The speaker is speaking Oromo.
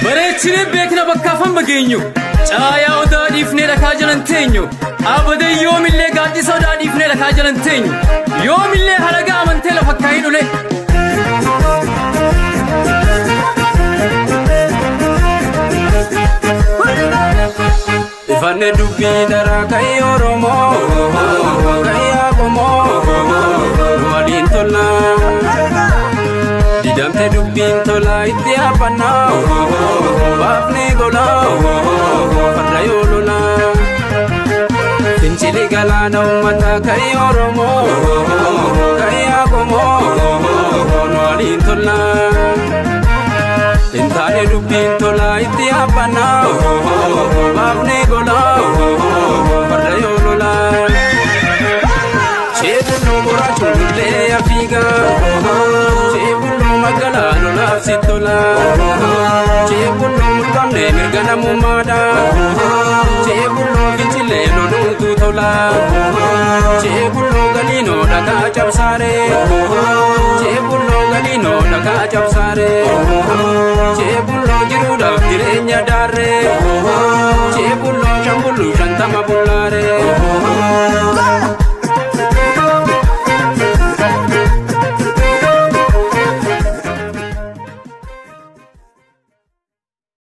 Bareechinee beekna bakkaaf hamma geenyu. Caayaa odaa dhiifnee dhakaa jalan teenyu. Abadee yoomillee gaaddisa odaa dhiifnee dhakaa jalan teenyu. Yoomillee halagaa amantee lafa kaa'in ule. Ifanne dubbii daraa ka'ii Oromoo, ka'ii Oromoo, waliin tola. Didamte dubbiin tola itti hafannaa, baafnee gola, farda yoo lola. Fincili galaana uummataa ka'ii Oromoo, ka'ii Oromoo, waliin tola. Intaane dubbiin tola itti hafannaa, baafnee gola, farda yoo lola. Ceebulloo boraachuun afiiga, ceebulloo magaalaa lolaaf si tola, ceebulloo mul'anne mirga namummaadha, ceebulloo fincilee loluutu tola, ceebulloo galiinoo dhagaa cabsaaree, ceebulloo galiinoo dhagaa cabsaaree, ceebulloo jiruudhaaf jireenya daarree.